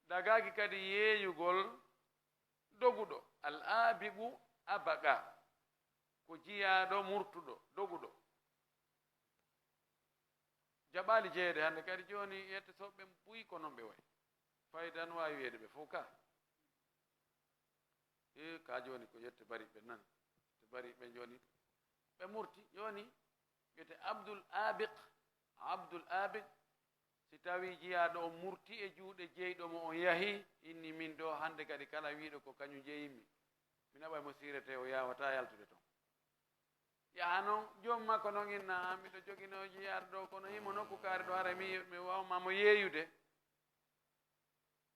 Dagaaki kadi yeeyugol doguɗo, al-abiqu abaqa, ko jiyaaɗo murtuɗo, doguɗo. jaɓaali jeyeede hannde kadi, jooni yette soɓe ɓen buy ko noon ɓe wayi. Fayda no waawi wiyeede ɓe fof ka. E ka jooni ko yette bari ɓe nan. Yette bari ɓe jooni ɓe murti. Jooni wiyete Abdul Abiq. Abdul Abiq, si tawi jiyaaɗo on murti e juuɗe jeyɗo mo on yahi, inni min ɗo hannde kadi kala wiiɗo ko kañum jeyimmi, mi naɓay mo siirete, o yaawataa yaltude ton. Yaha noon, joom makko noon inna, "Aan miɗo joginoo jiyaar ɗo, kono himo nokku kaari ɗo, haray mi, mi waawma mo yeeyude."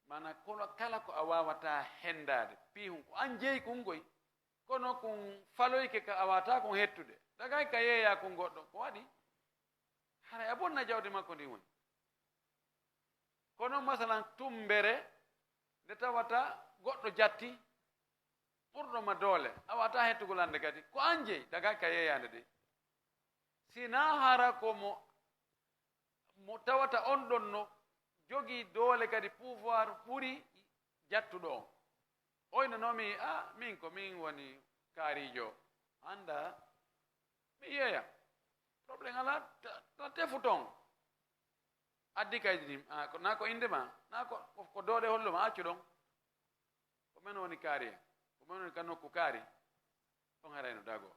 Mana kono kala ko a waawataa henndaade, piihun ko aan jeyi kun koy, kono kun faloyke ka a waawataa kun hettude. Dagay ka yeeyaa kun goɗɗo, ko waɗi? Haray a bonna jawdi makko ndin woni. Kono masalan, tummbere nde tawata goɗɗo jatti, ɓurɗo ma doole, a waawataa hettugol hannde kadi, ko aan jeyi, dagay ka yeeyaande de. Si naa hara ko mo, mo tawata on ɗon no jogii doole kadi pouvoir ɓuri jattuɗo on. Oy no, no mi, "A, min ko min woni kaariijo." Annda, mi yeeya. Problème alaa, ta, ta tefu ton. Addi kaydi ɗin. "A, ko, naa ko innde ma, naa ko, ko, ko doole hollo ma, accu ɗon. Ko men woni kaari en. Ko men woni ka nokku kaari." On harayno dago.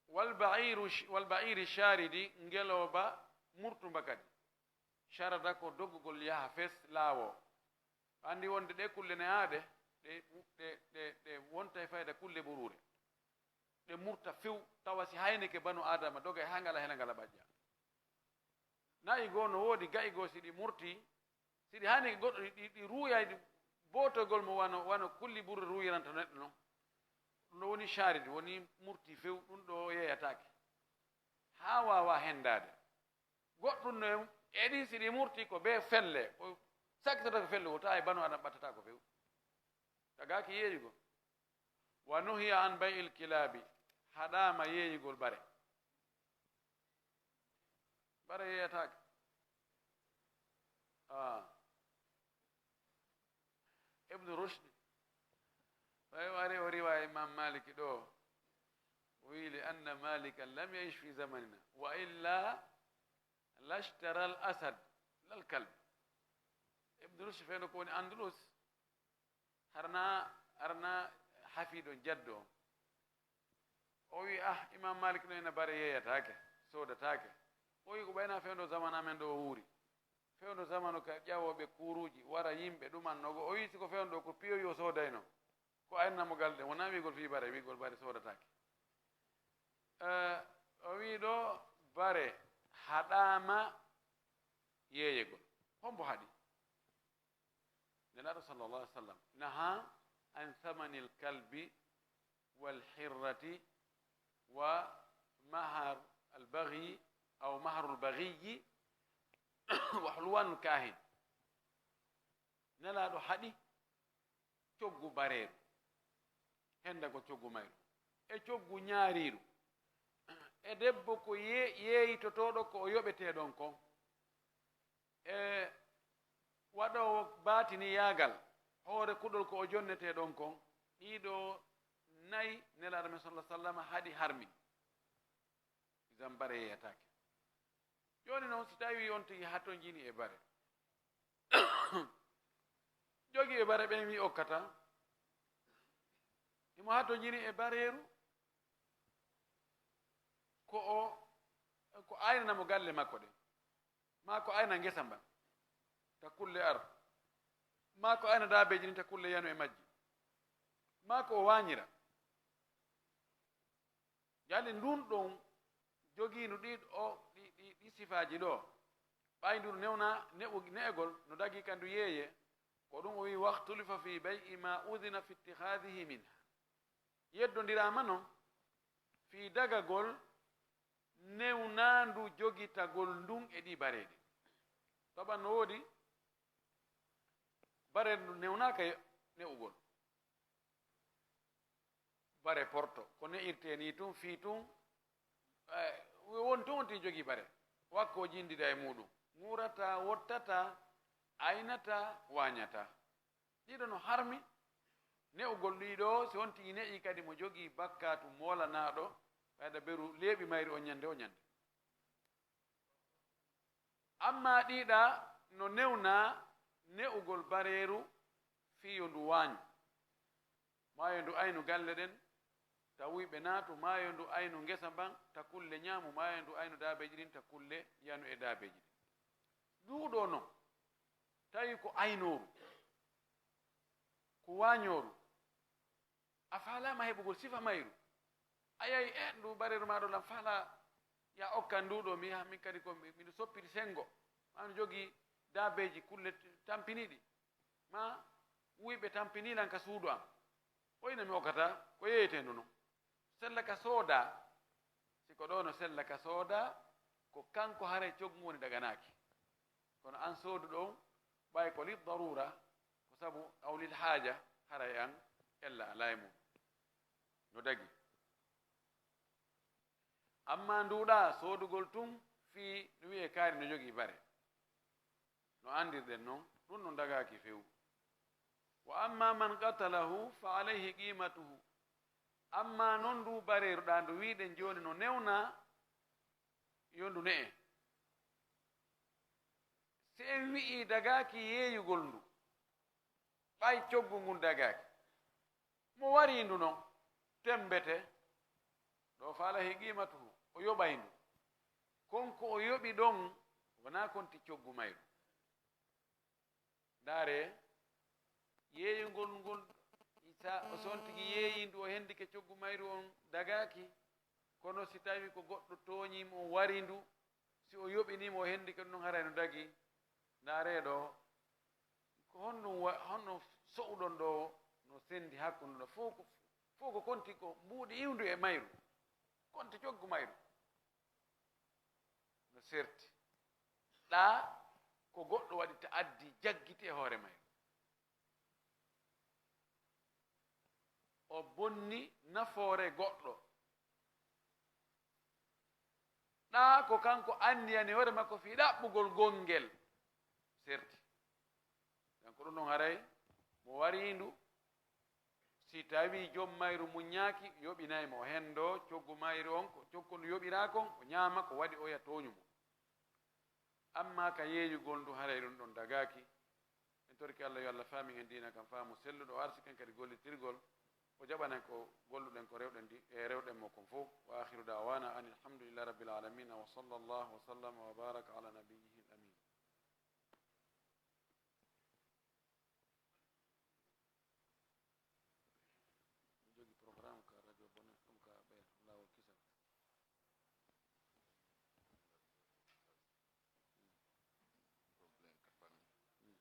Wal ba'iru sh-, wal ba'iri sharidi, ngelooba murtumba kadi. Sharada ko doggugol yaha fes laawo. Anndi wonde ɗe kulle ne aaɗe, ɗe, ɗe, ɗe, ɗe wonta e fayda kulle buruure. Ɗe murta few, tawa si haynike banu Aadama, dogay haa ngala hela ngala ɓaƴƴa. Na'i goo no woodi, ga'i goo si ɗi murti, si ɗi haynike goɗɗo, ɗi, ɗi, ɗi ruuyay, ɗi bootogol mo wano, wano kulli buruure ruuyiranta neɗɗo non. Ɗum ɗo woni sharidi, woni murti few, ɗum ɗo yeeyataake. Haa waawa henndaade. Goɗɗum no e ɗi, si ɗi murti ko bee felle, ko sakkitata ko felle, wota e banu Aadama ɓattata ko few. Tagaaki yeeyugo. Wa nuhiya an bay'il kilaabi, haɗaama yeeyugol bare. Bare yeeyataake. Ah. Ibnu Rushd, ɓay o ari o riwa e Imam Maliki ɗo, o wi'i, "Li anna Malikan lam ya'ish fi zamanina, wa illa lashtara al asad lal kalb." Ibnu Rushd fewndo ko woni Andalus, harna, harna hafiiɗo jaddo on. O wi'i, "Ah, Imam Malik no ina bare yeeyataake, soodataake." O wi'i, "Ko ɓayna fewndo zamanu amen ɗo o wuuri. Fewndo zamanu ka ƴawooɓe kuuruuji, wara yimɓe ɗumannogo." O wi'i, "Si ko fewndo ɗo ko piyoyi o soodayno, ko aynana mo galɗe, wonaa wi'gol fii bare, wi'gol bare soodataake." Eh, o wi'i ɗo bare haɗaama yeeyegol. Hombo haɗi? Nelaaɗo sallallahu alaihi wasallam naha an thamanil kalbi wal hirrati wa mahar al baghi aw maharul baghi wa hulwanul kahin. Nelaaɗo haɗi coggu bareeru, hennda ko coggu mayru, e coggu ñaariiru, e debbo ko ye-, yeeytotooɗo ko o yoɓetee ɗon kon. E waɗoowo baatiniyaagal hoore kuɗol ko o jonnetee ɗon kon, ɗiɗo nayi Nelaaɗo men sallallahu alaihi wasallam haɗi harmi. Idan bare yeeyataake. Jooni noon, si tawii on tigi hatonjini e bare, jogii e bare ɓen wi okkata, himo hatonjini e bareeru ko o, ko aynana mo galle makko ɗen. Maa ko ayna ngesa mba, ta kulle ar. Maa ko ayna daabeeji ɗin, ta kulle yanu e majji. Maa ko o waañira. Yali ndun ɗon jogiindu ɗi ɗo, ɗi, ɗi, ɗi sifaaji ɗo, ɓay ndu newna ne'u-, ne'egol, no dagii ka ndu yeeye, ko ɗum o wi'i, "Waxtulifa fi bay'i ma udina fi ittikhadihi minha." Yeddondiraama non fii dagagol newnaandu jogitagol ndun e ɗii bareeɗi. Taban no woodi bareeɗi ndu newnaaka ne'ugol. Bare porto, ko ne'irtee nii tun, fii tun, eh, won tun on tigi jogii bare. Wakko o jindida e muuɗum. Ŋuurataa, wottataa, aynataa, waañataa. Ɗiɗo no harmi, ne'ugol ɗiɗo, si on tigi ne'ii kadi mo jogii bakkaatu moolanaaɗo, ɓayda beru leeɓi mayri o ñande, o ñande. Amma ɗiiɗa no newna ne'ugol bareeru fii yo ndu waañ. Maa yo ndu aynu galle ɗen, ta wuyɓe naatu, maa yo ndu aynu ngesa mban, ta kulle ñaamu, maa yo ndu aynu daabeeji ɗin, ta kulle yanu e daabeeji ɗin. Nduuɗoo non, tawi ko aynooru, ko waañooru, a faalaama heɓugol sifa mayru. A yahi, e, ndu bareeru maa ɗo lan faalaa, ya okkan nduuɗoo, mi yaha min kadi ko mi, miɗo soppiri senngo, maa miɗo jogii daabeeji kulle tampiniiɗi, maa wuyɓe tampinii lan ka suudu an. Oy no mi okkata, ko yeeyeteendu non. Sella ka soodaa, si ko ɗoo no sella ka soodaa, ko kanko haray coggu ngu woni daganaaki. Kono an sooduɗo on, ɓay ko lid daruura, ko sabu aw lil haaja, haray an ella alaa e mum. No dagi. Amma nduuɗaa soodugol tun fii no wi'ee kaari no jogii bare. No anndirɗen non, ɗun non dagaaki few. Wa amma man qatalahu fa alayhi qimatuhu. Amma non ndu bareeru ɗaa ndu wi'ɗen jooni no newna, yo ndu ne'e. Si en wi'ii dagaaki yeeyugol ndu, ɓay coggu ngun dagaaki, mo warii ndu non, temmbete, ɗo fa alayhi qimatuhu, o yoɓay ndu. Kon ko o yoɓi ɗon, wonaa kon ti coggu mayru. Ndaaree, yeeyugol ngol, sa o son tigi yeeyii ndu, o hendike coggu mayru on dagaaki. Kono si tawii ko goɗɗo tooñii mo, o wari ndu, si o yoɓinii mo, o hendike ɗum, haray no dagii. Ndaaree ɗoo, ko honɗum wa-, honno so'uɗon ɗoo, no senndi hakkunde ɗoo, fof ko, fof ko konti ko mbuuɗi iwndu e mayru, konti coggu mayru. No serti. Ɗaa ko goɗɗo waɗi ta'addi jaggiti e hoore mayru. O bonni nafoore goɗɗo. Ɗaa ko kanko anniyani hoore makko fii ɗaɓɓugol gonngel. Serti. Kanko ɗum ɗon haray mo wariindu, si tawii jom mayru muññaaki, yoɓinay mo, o henndoo coggu mayru on, ko coggu ndu yoɓiraa kon, o ñaama ko waɗi oya tooñu mo. Amma ka yeeyugol ndu, haray ɗum ɗon dagaaki. En torike Allah, yo Allah faamin en diina kan faamu selluɗo, o arsiki en kadi gollitirgol, o jaɓana en ko golluɗen, ko rewɗen di-, e rewɗen mo kon fof. Wa akhiru da'wana anil hamdulillahi rabbil alamin, wa sallallahu wa sallama wa baraka ala nabiyyihil amin. Mi jogi programme ka radio Bonheur, ɗum ka ɓeya, laawol kisal. Problème ka famille. Mm.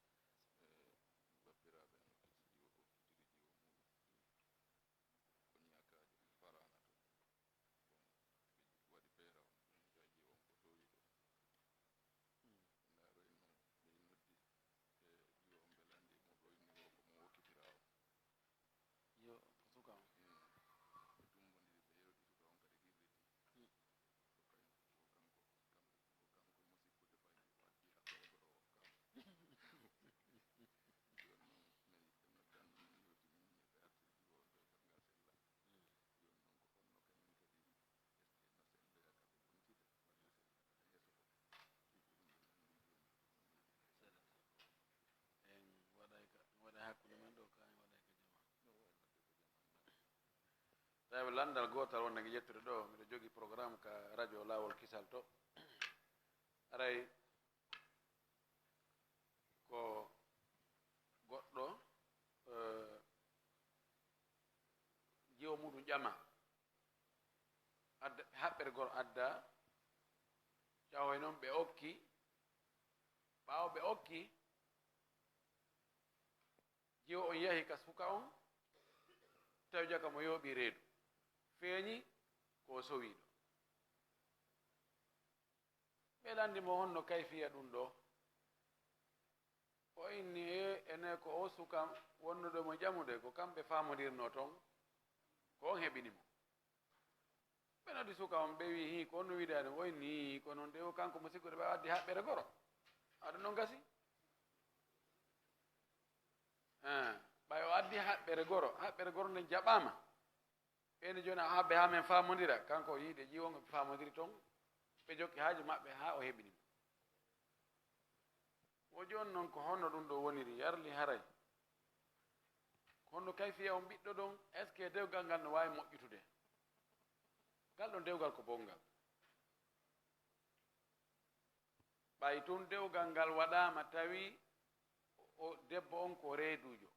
E bappiraaɓe an, o tigi jiwo, o fitiri jiwo muuɗum. Ko ñaakaajo, mi faraana to. Bon, ɓe waɗi peera on, ɓe njaji on ko towi ɗo. Ndaaroy no ɓe noddi e jiwo on, ɓe lanndi mo ɗo inni o ko mo wokkitira on. Yo, ko suka on. Mm. Ɓe tumbondiri, ɓe yewti suka on kadi hirriti. Mm. Ko kañ, ko kanko, ko kanko mo sikkude fay o addi hakkoro ko ɗo o kam. Jooni noon, nayi ɓe noddan min, yewti min, ɓe artiri jiwo on ɗo e Ganga Sella. Jooni noon ko honno kañum kadi, est-ce que no senndoya ka ɓe ɓontide, walla senndoya ka yeeso ko? Ɗum ɓe nanndi jooni ko ɗum woni. En waɗay ka, en waɗay hakkunde men ɗo, ka en waɗay ka jama. Ɗo waɗay ka jama. Tawi lanndal gootal wonde nge ƴettude ɗo, miɗo jogii programme ka radio Laawol Kisal to. Aray ko goɗɗo, eh, jiwo muɗum ƴama, adda, haɓɓere goro adda, cahoy noon ɓe okki, ɓaawo ɓe okki, jiwo on yahi ka suka on, tawi jaka mo yooɓi reedu, feeñi ko o sowiiɗo. Ɓe lanndi mo honno kayfiya ɗum ɗo. O inni, e, ene ko o suka wonnuɗo mo ƴamude, ko kamɓe faamondirnoo toon, ko on heɓini mo. Ɓe noddi suka on, ɓe wii, hii, ko on no wiidaade mo? O inni, hii, ko noon de, o kanko mo sikkude ɓe addi haɓɓere goro. Aɗa noon gasi? Eh, ɓay o addi haɓɓere goro, haɓɓere goro nden jaɓaama. Ɓeyni jooni a habbe haa men faamondira. Kanko o yiide jiwongo ɓe faamondiri toon. Ɓe jokki haaju maɓɓe haa o heɓini mo. O jooni noon ko honno ɗum ɗo woniri yarli haray? Ko honno kayfiya on ɓiɗɗo ɗon? Est-ce que dewgal ngal no waawi moƴƴutude? Ngal ɗon dewgal ko bonngal. Ɓay tun dewgal ngal waɗaama tawi o debbo on ko reeduujo,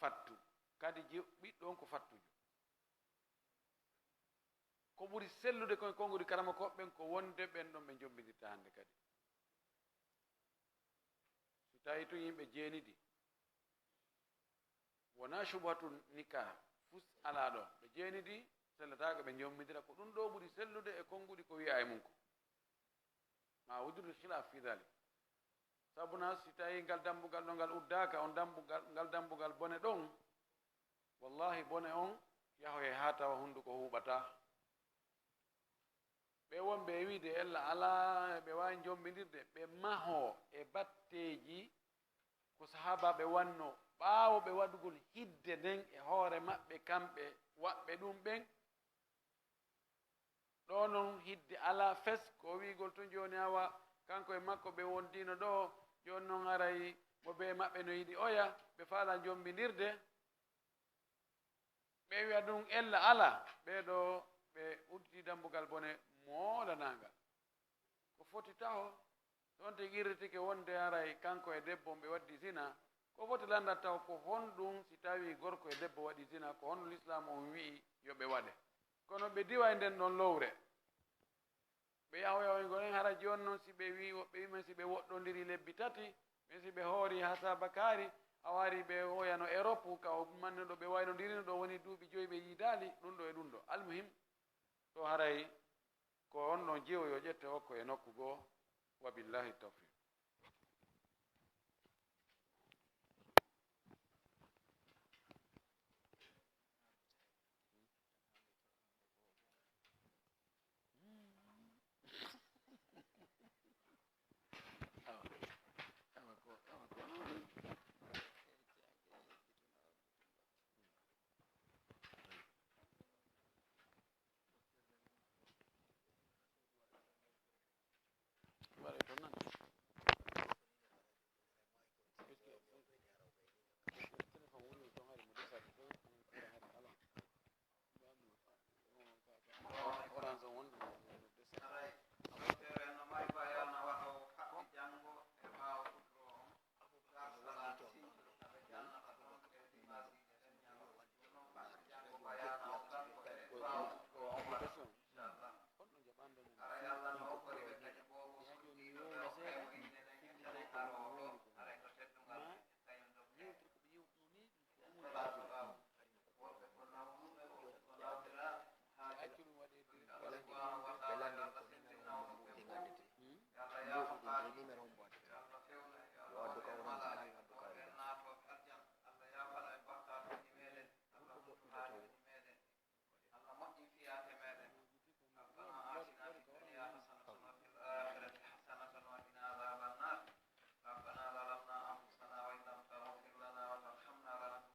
fattu, kadi ji- ɓiɗɗo on ko fattujo. Ko ɓuri sellude kon e konguɗi karamokooɓe ɓen ko wonde ɓen ɗon ɓe njombindirta hannde kadi. Si tawi tun yimɓe jeenidi, wonaa shubhatu nikah, fus alaa ɗon. Ɓe jeenidi, sellataako ɓe njombindira, ko ɗum ɗo ɓuri sellude e konguɗi ko wi'aa e mum ko. Ma wujudul khilaf fi dhalik. Sabuna si tawi ngal dambugal ɗo ngal uddaaka, on dambugal, ngal dambugal bone ɗon, wallahi bone on yahoye haa tawa hunduko huuɓata. Ɓe wonɓe e wiide ella alaa, ɓe waawi njombindirde, ɓe mahoo e batteeji ko sahaabaaɓe wanno ɓaawo ɓe waɗugol hidde nden e hoore maɓɓe, kamɓe waɗɓe ɗum ɓen. Ɗo non hidde alaa fes, ko o wi'ugol tun jooni awa, kanko e makko ɓe wondiino ɗo, jooni non haray mo bee maɓɓe no yiɗi oya, ɓe faalaa njombindirde. Ɓe wi'a ɗum ella alaa, ɓee ɗo ɓe udditi dambugal bone moolanaangal. Ko foti taho, so on tigi qirritike wonde haray kanko e debbo on ɓe waddi zina, ko foti lanndata taho ko honɗum si tawii gorko e debbo waɗi zina, ko honɗum Lislaamu on wi'i yo ɓe waɗe? Kono ɓe diway nden ɗon lowre. Ɓe yahoyahoy goo en, hara jooni non si ɓe wi'i, woɓɓe wi'i men si ɓe woɗɗondirii lebbi tati, men si ɓe hoorii haa saabakaari, a warii ɓe oyano Erop, ka o manne ɗo ɓe waynondirino ɗo woni duuɓi joyi ɓe yiidaali, ɗum ɗo e ɗum ɗo. Almuhim, ɗo haray ko on ɗon jiwo yo ƴette okko e nokku goo, wa billahi tawfiq.